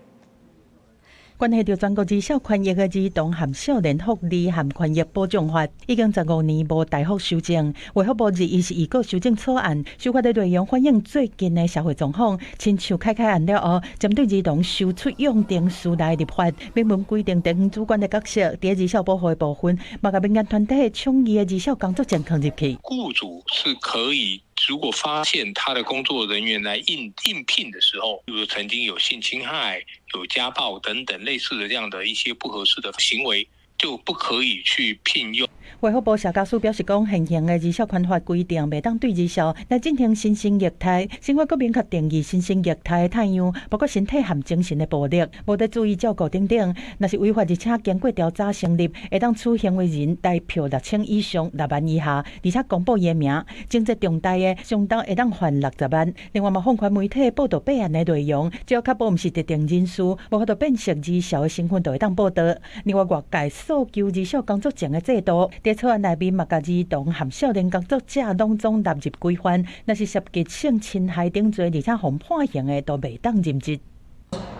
[SPEAKER 28] 關係著全國兒少權益的兒童和少年福利和權益保障法，已經十五年無大幅修正。衛福部21閣修正草案，修法的內容反映最近的社會狀況，親像開開案了後，針對兒童收出養定事來立法，明文規定地方主管的角色，佇兒少保護的部分，嘛共民間團體倡議的兒少工作證放入去。
[SPEAKER 29] 僱主是可以，如果發現他的工作人員來應聘的時候，比如曾經有性侵害、有家暴等等類似的這樣的一些不合適的行為，就不可以去聘用。
[SPEAKER 28] 衛福部社家署表示講，現行的兒少權法規定，袂當對兒少來進行身心虐待。新法閣明確定義身心虐待的態樣，包括身體和精神的暴力、無得注意照顧等等。若是違法，而且經過調查成立，會當處行為人台票6000以上6萬以下，而且公布伊的名，情節重大的，相當會當罰60萬。另外嘛，放寬媒體報導弊案的內容，只要確保毋是特定人士，無法度辨識兒少的身份，就會當報導。另外，外界訴求兒少工作證的制度，佇草案內面嘛，共兒童和少年工作者攏總納入規範，若是涉及性侵害等罪，而且予判刑的，都袂當任職。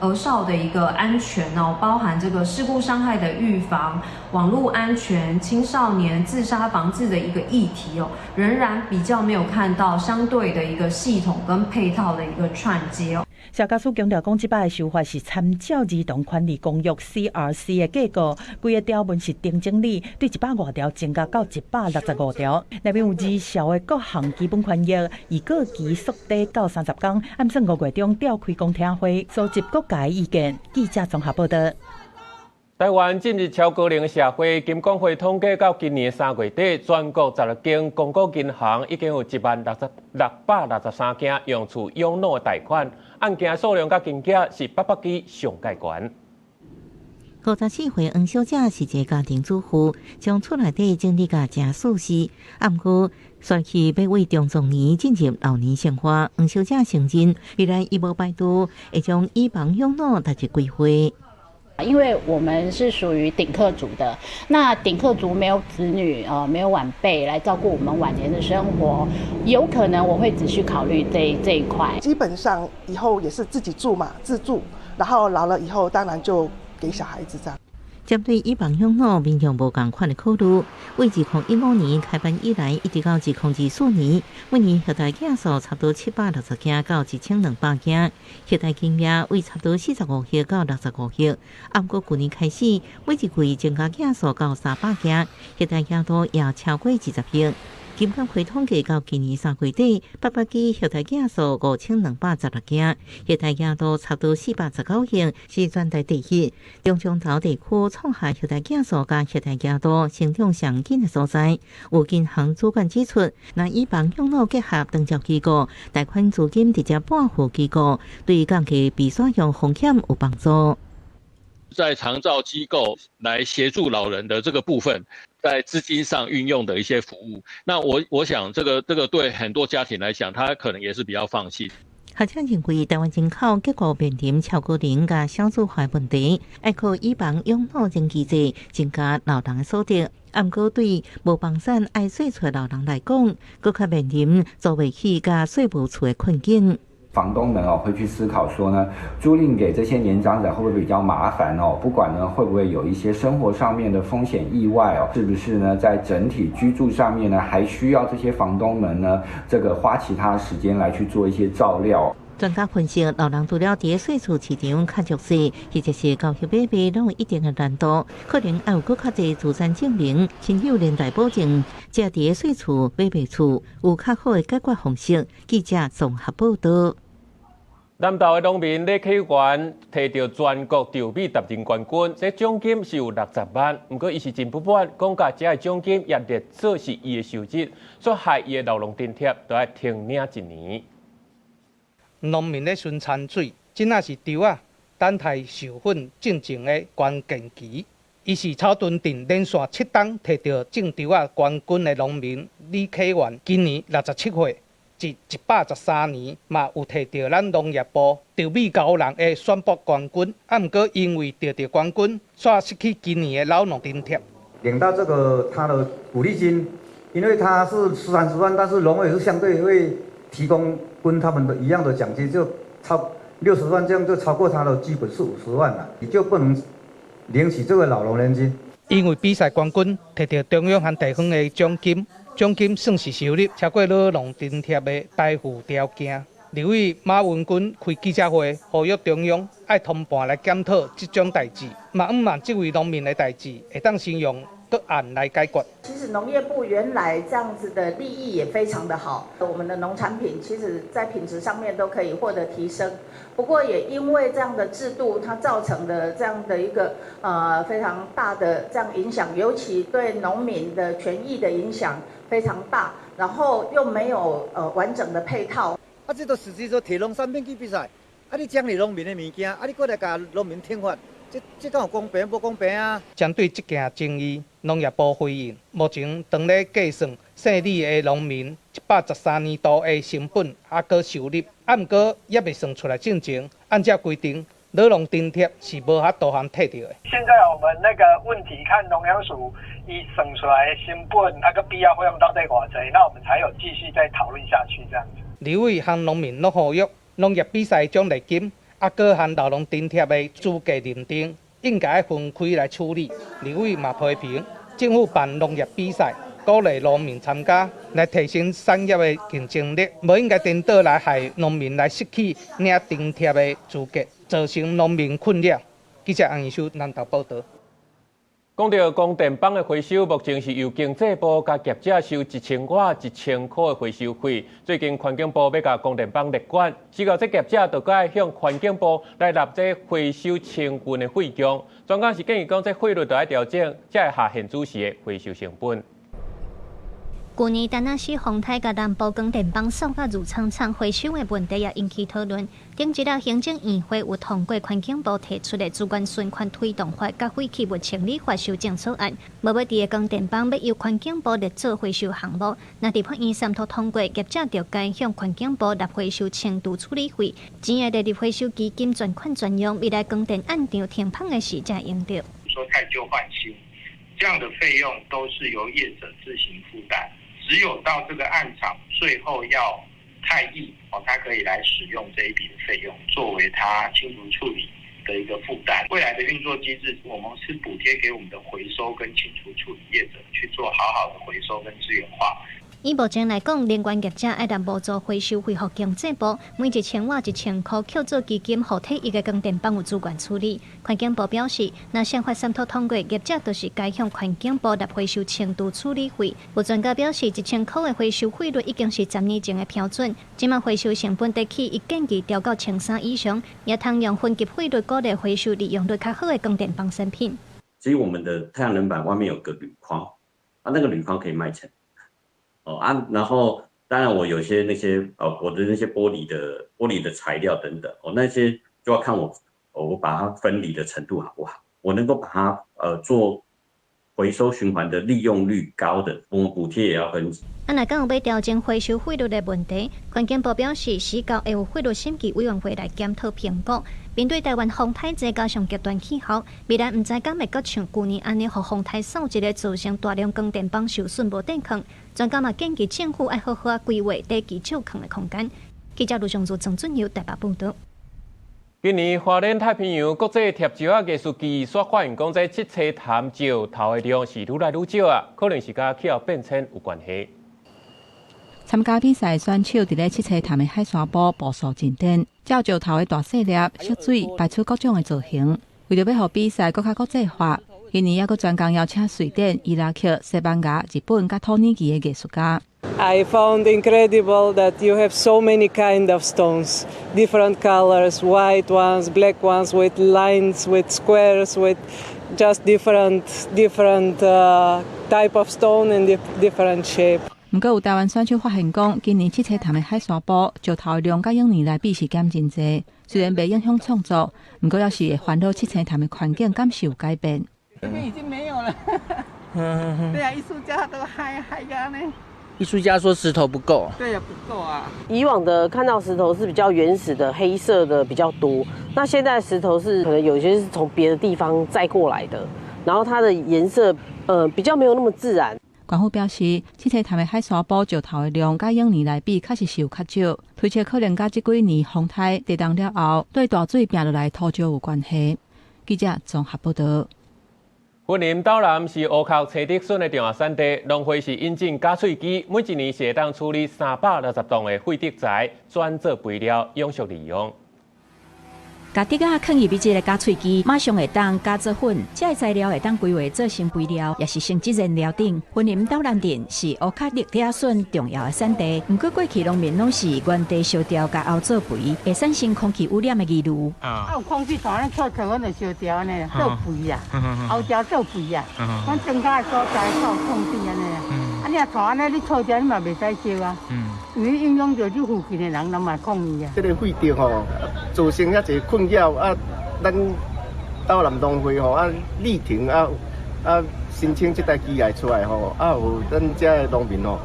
[SPEAKER 8] 兒少的一個安全哦，包含這個事故傷害的預防、網絡安全、青少年自殺防治的一個議題哦，仍然比較沒有看到相對的一個系統跟配套的一個串接哦。
[SPEAKER 28] 社家署強調講，這擺的修法是參照兒童權利公約 CRC 的架構，規个條文是定整理，對100外條增加到165條，內面有兒少的各項基本權益，預告期縮短到30工，按算5月中召開公聽會，收集各界意見。記者綜合報道。
[SPEAKER 1] 台灣進入超高齡社會，金管會統計到今年3月底，全國16間公股銀行已經有1萬6,663間用厝養老貸款，案件數量佮金額是北北基上蓋懸。
[SPEAKER 5] 54歲黃小姐是一個家庭主婦，將厝內底整理甲誠舒適。啊，毋過選去欲為中壯年進入老年生活，黃小姐承認未來伊無排除會將以房養老納入規劃。
[SPEAKER 10] 因為我們是屬於頂客族的，那頂客族沒有子女，沒有晚輩來照顧我們晚年的生活，有可能我會仔細考慮這一塊。
[SPEAKER 11] 基本上以後也是自己住嘛，自住，然後老了以後當然就給小孩子這樣。
[SPEAKER 5] 針對以房養老民眾無仝款的考慮，為2015年開辦以來，一直到2024年，每年核貸件數差不多760件到1200件，核貸金額為差不多45億到65億。啊，毋過舊年開始，每一季增加件數到300件，核貸額度也超過20億。金管會統計到今年3月底，北北基核貸件數5216件，核貸額度差不多419億，是全台第一。中彰投地區創下核貸件數佮核貸額度成長上緊的所在。有銀行主管指出，若以房養老結合長照機構，貸款資金直接撥予機構，對降低被使用風險有幫助。
[SPEAKER 12] 在長照機構來協助老人的這個部分，在資金上運用的一些服務，那我想這個對很多家庭來講，他可能也是比較放心。
[SPEAKER 5] 學者認為，台灣人口結構面臨超高齡佮少子化問題，愛靠以房養老這機制增加老人的所得。毋過對無房產愛稅厝的老人來講，閣較面臨租袂起佮稅無厝的困境。
[SPEAKER 13] 房東們哦會去思考說呢，租賃給這些年長者會不會比較麻煩哦？不管呢會不會有一些生活上面的風險意外哦，是不是呢在整體居住上面呢，還需要這些房東們呢，這個花其他時間來去做一些照料？
[SPEAKER 5] 專家分析，老人除了佇細厝市場較弱勢，或者是交易買賣攏有一定的難度，可能愛有閣較濟資產證明、親友連帶保證，才佇細厝買賣厝有較好的解決方式。記者綜合報道。
[SPEAKER 1] 南投的農民李啟元提著全國稻米達人冠軍，這獎金是有60萬，毋過伊是真不滿，講共這个獎金也列做是伊的收入，所以害伊的老農津貼都愛停領一年。
[SPEAKER 14] 農民咧巡田水，這仔是稻仔等待授粉進前的關鍵期。伊是草屯鎮連續7冬提著種稻仔冠軍的農民李啟元，今年67歲。自113年嘛有提著咱農業部稻米高農的選拔冠軍，啊，毋過因為得著冠軍，煞失去今年的老農津貼。
[SPEAKER 15] 領到這個他的鼓勵金，因為他是30萬，但是農委是相對會提供跟他們的一樣的獎金，就超60萬，這樣就超過他的基本是50萬了，你就不能領取這個老農年金。
[SPEAKER 14] 因為比賽冠軍提著中央和地方的獎金。獎金算是收入超過老農津貼的支付條件。立委馬文君開記者會，呼籲中央愛通盤來檢討這種代誌，嘛向望這位農民的代誌會當先用個案來解決。
[SPEAKER 3] 其實農業部原來這樣子的利益也非常的好，我們的農產品其實在品質上面都可以獲得提升。不過也因為這樣的制度，它造成的這樣的一個非常大的這樣影響，尤其對農民的權益的影響非常大，然後又沒有完整的配套。
[SPEAKER 15] 啊，這都實際說提農產品去比賽，啊，你獎勵農民的物件，啊，你閣來共農民懲罰。這敢有公平？無公平啊！
[SPEAKER 14] 針對這件爭議，農業部回應：目前當咧計算勝利的農民113年度的成本猶閣收入，啊，毋過猶未算出來進前，按照規定，老農津貼是無法度通退著的。
[SPEAKER 16] 現在我們那個問題，看農糧署伊算出來的成本，啊閣必要費用到底偌濟，那我們才有繼續再討論下去這樣子。
[SPEAKER 14] 立委和農民攏呼籲，農業比賽獎勵金。啊，閣含老農津貼的資格認定，應該分開來處理。立委嘛批評政府辦農業比賽，鼓勵農民參加，來提升產業的競爭力，無應該顛倒來害農民來失去領津貼的資格，造成農民困擾。記者楊義修南投報導。
[SPEAKER 1] 講到光電板的回收，目前是由經濟部佮業者收1000瓦1000箍的回收費。最近環境部欲共光電板列管，時到這業者就該向環境部來納這回收清運的費用。專家是建議講，這費率著愛調整，才會下現主時的回收成本。
[SPEAKER 17] 舊年田納西風颱共南部光電板掃甲挐蒼蒼，回收的問題也引起討論。頂一日行政院會有通過環境部提出的資源循環推動法佮廢棄物清理法修正草案，無欲佇的光電板欲由環境部列做回收項目。若立法院三讀通過，業者就該向環境部納回收清除處理費，錢會列入回收基金專款專用，未來光電暗場停麭的時才用著。
[SPEAKER 18] 說汰舊換新，這樣的費用都是由業者自行負擔。只有到這個案場最後要汰役哦，他可以來使用這一筆的費用作為他清除處理的一個負擔。未來的運作機制，我們是補貼給我們的回收跟清除處理業者去做好好的回收跟資源化。
[SPEAKER 17] 以目前來講，能源業者愛納無做回收費予經濟部，每1000瓦1000箍扣做基金，予退役的光電板有資源處理。環境部表示，若憲法三讀通過，業者就是該向環境部納回收清除處理費。有專家表示，1000箍的回收費率已經是10年前的標準，這馬回收成本得起，伊建議調到1300以上，也通用分級費率鼓勵回收利用率較好的光電板產品。
[SPEAKER 19] 其實我們的太陽能板外面有個鋁框，啊，那個鋁框可以賣錢。哦啊，然後當然我有些那些哦，我的那些玻璃的材料等等，哦，那些就要看我把它分離的程度好不好，我能夠把它做回收循環的利用率高的，我們補貼也要分級。
[SPEAKER 17] 啊，若講有欲調整回收費率的問題，環境部表示，時到會有費率審計委員會來檢討評估。面對台灣風颱濟加上極端氣候，未來毋知敢會閣像舊年按呢，予風颱掃一个造成大量光電板受損無電囥。專家嘛建議政府愛好好仔規劃短期借囥的空間。記者盧尚如、曾俊佑台北報導。
[SPEAKER 1] 今年花蓮太平洋國際疊石仔藝術季，煞發現講這七星潭石頭的量是愈來愈少啊，可能是佮氣候變遷有關係。
[SPEAKER 20] 參加比賽選手佇咧七星潭的海沙埔步數進展，照石頭的大細粒、色水擺出各種的造型。為著欲予比賽閣較國際化，今年猶閣專工邀請瑞典、伊拉克、西班牙、日本佮土耳其的藝術家。
[SPEAKER 21] I found incredible that you have so many kind of stones, different colors, white ones, black ones, with lines, with squares, with just different type of stone and different shape.
[SPEAKER 20] 毋過有台灣選手發現講，今年七星潭的海沙埔石頭量佮往年來比是減真濟，雖然袂影響創作，毋過猶是會煩惱七星潭的環境敢是有改變。
[SPEAKER 22] 這邊已經沒有了。對啊，藝術家都害害個呢。
[SPEAKER 27] 藝術家說石頭不夠。
[SPEAKER 22] 對啊，不夠啊。
[SPEAKER 30] 以往的看到石頭是比較原始的黑色的比較多，那現在石頭是可能有些是從別的地方載過來的，然後它的顏色比較沒有那麼自然。
[SPEAKER 20] 縣府表示，七星潭的海沙埔石頭的量，佮往年來比，確實是有較少。推測可能佮這幾年風颱地動了後，對大水拚落來土石有關係。記者綜合報導。
[SPEAKER 1] 雲林斗南是烏殼車竹筍的重要產地，農會是引進絞碎機，每一年是會當處理360噸的廢竹材，轉做肥料，永續利用。
[SPEAKER 2] 共竹仔囥入去這个絞碎機，馬上會當絞做粉。這个材料會當規劃做成肥料，抑是生質燃料等。雲林斗南鎮是烏殼綠竹仔筍重要的產地，毋過過去農民攏是原地燒掉，共沤做肥，會產生空氣污染的疑慮。
[SPEAKER 22] 啊，有空氣大，咱吹吹，阮就燒掉按呢，做肥啊，沤掉做肥啊。阮莊跤的所在靠空地按呢，啊，你若帶按呢，你吹掉你嘛袂使燒啊。因為影響著這附近的人，人嘛抗議啊。
[SPEAKER 4] 這个廢竹吼，造成遐濟困擾啊！咱斗南農會吼啊，力挺啊啊，申請這台機械出來吼啊，予咱遮的農民吼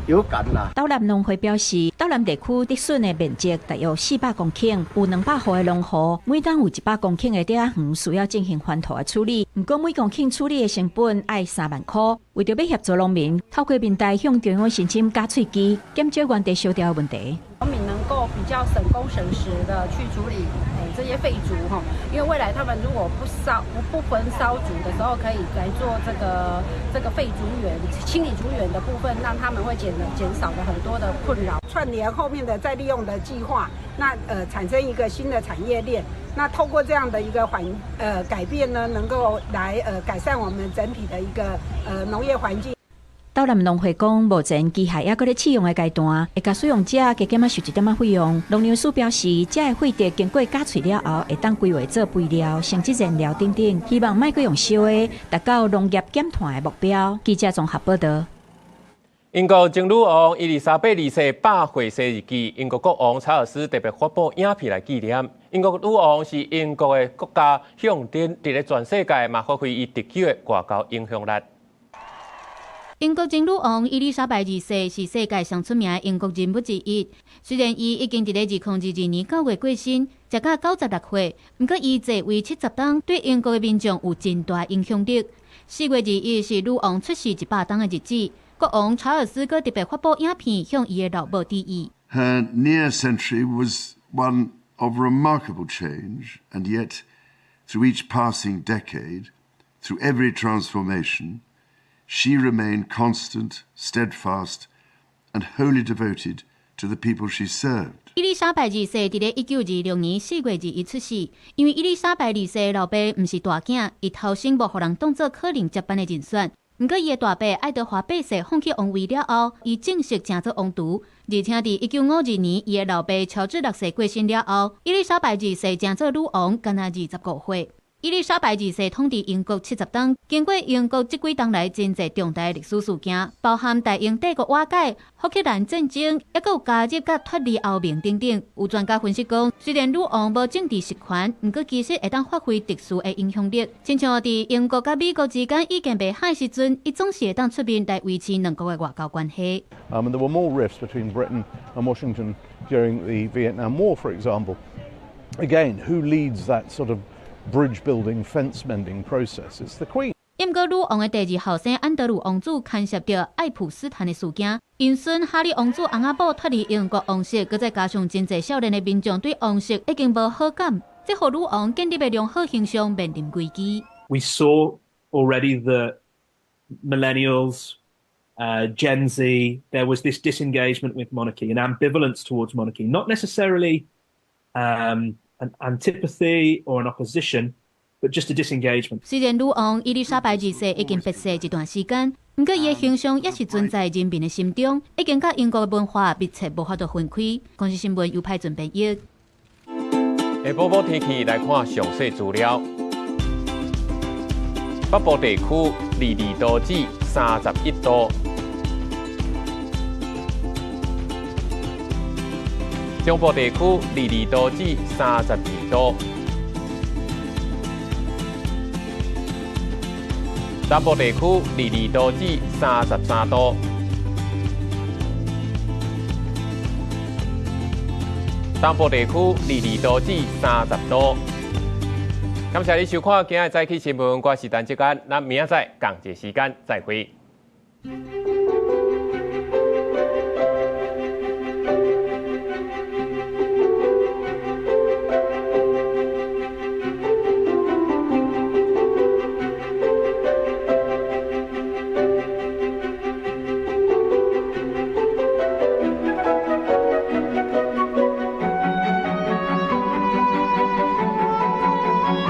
[SPEAKER 4] 有感啦。
[SPEAKER 2] 斗南農會表示，斗南地區竹筍的面積大約400公頃，有200戶的農戶，每冬有100公頃的竹仔園需要進行翻土的處理。毋過每公頃處理的成本愛3萬箍。為著欲協助農民，透過民代向中央申請絞碎機，減少原地燒掉的問題。
[SPEAKER 6] 農民能夠比較省工省時的去處理這些廢竹哈，因為未來他們如果不燒不焚燒竹的時候，可以來做這個廢竹園清理竹園的部分，讓他們會減少了很多的困擾。
[SPEAKER 7] 串聯後面的再利用的計劃，那產生一個新的產業鏈。那透過這樣的一個改變呢，能夠來改善我們整體的一個農業環境。
[SPEAKER 2] 斗南農會講，目前機械猶閣咧試用的階段，會共使用者加減仔收一點仔費用。農糧署表示，這个廢竹經過絞碎了後，會當規劃做肥料、生質燃料等等，希望莫閣用燒的，達到農業減碳的目標。記者綜合報導。
[SPEAKER 1] 英國前女王伊麗莎白二世100歲生日忌，英國國王查爾斯特別發布影片來紀念。英國女王是英國的國家象徵，佇咧全世界嘛發揮伊特有的外交影響力。
[SPEAKER 9] 英國前女王伊麗莎白二世是世界上出名的英國人物之一。雖然伊已經佇咧2022年9月過身，才到96歲，毋過伊在位70冬，對英國的民眾有真大影響力。4月21是女王出世100冬的日子，國王查爾斯閣特別發布影片向伊的老母致意。
[SPEAKER 23] Her near century was one of remarkable change, and yet, through each passing decade, through every transformation, she remained constant, steadfast, and wholly devoted to the people she served.
[SPEAKER 9] 伊麗莎白二世佇咧1926年4月21出世，因為伊麗莎白二世的老爸毋是大囝，伊頭生無予人當做可能接班的人選。毋過伊的大伯愛德華八世放棄王位了後，伊正式成做王儲。而且佇1952年，伊的老爸喬治六世過身了後，伊麗莎白二世成做女王，干焦25歲。伊麗莎白二世統治英國70冬，經過英國這幾冬來真濟重大歷史事件，包含大英帝國瓦解、福克蘭戰爭，抑閣有加入佮脫離歐盟等等。有專家分析講，雖然女王無政治實權，毋過其實會當發揮特殊的影響力。親像佇英國佮美國之間意見袂合時陣，伊總是會當出面來維持兩國的外交關係。
[SPEAKER 24] And there were more rifts between Britain and Washington during the Vietnam War, for example. Again, who leads that sort of bridge building, fence mending process? It's the Queen.
[SPEAKER 9] 毋過女王的第二後生安德魯王子牽涉著愛普斯坦的事件，𪜶孫哈利王子翁仔某脫離英國王室，閣再加上真濟少年的民眾對王室已經無好感，這予女王建立的良好形象面臨危機。
[SPEAKER 25] We saw already the millennials, Gen Z, there was this disengagement with monarchy, an ambivalence towards monarchy, not necessarily an antipathy or an opposition, but just a disengagement.
[SPEAKER 9] 雖然女王伊麗莎白二世已經別世一段時間，毋過伊的形象猶是存在人民的心中，已經佮英國的文化密切無法度分開。公視新聞尤派準編譯。
[SPEAKER 1] 下晡晡天氣來看詳細資料。北部地區22度至31度，中部地區22度至32度，南部地區22度至33度。東部地區22度至30度。感謝你收看今仔早起新聞，我是陳志安，咱明仔載仝一個時間再會。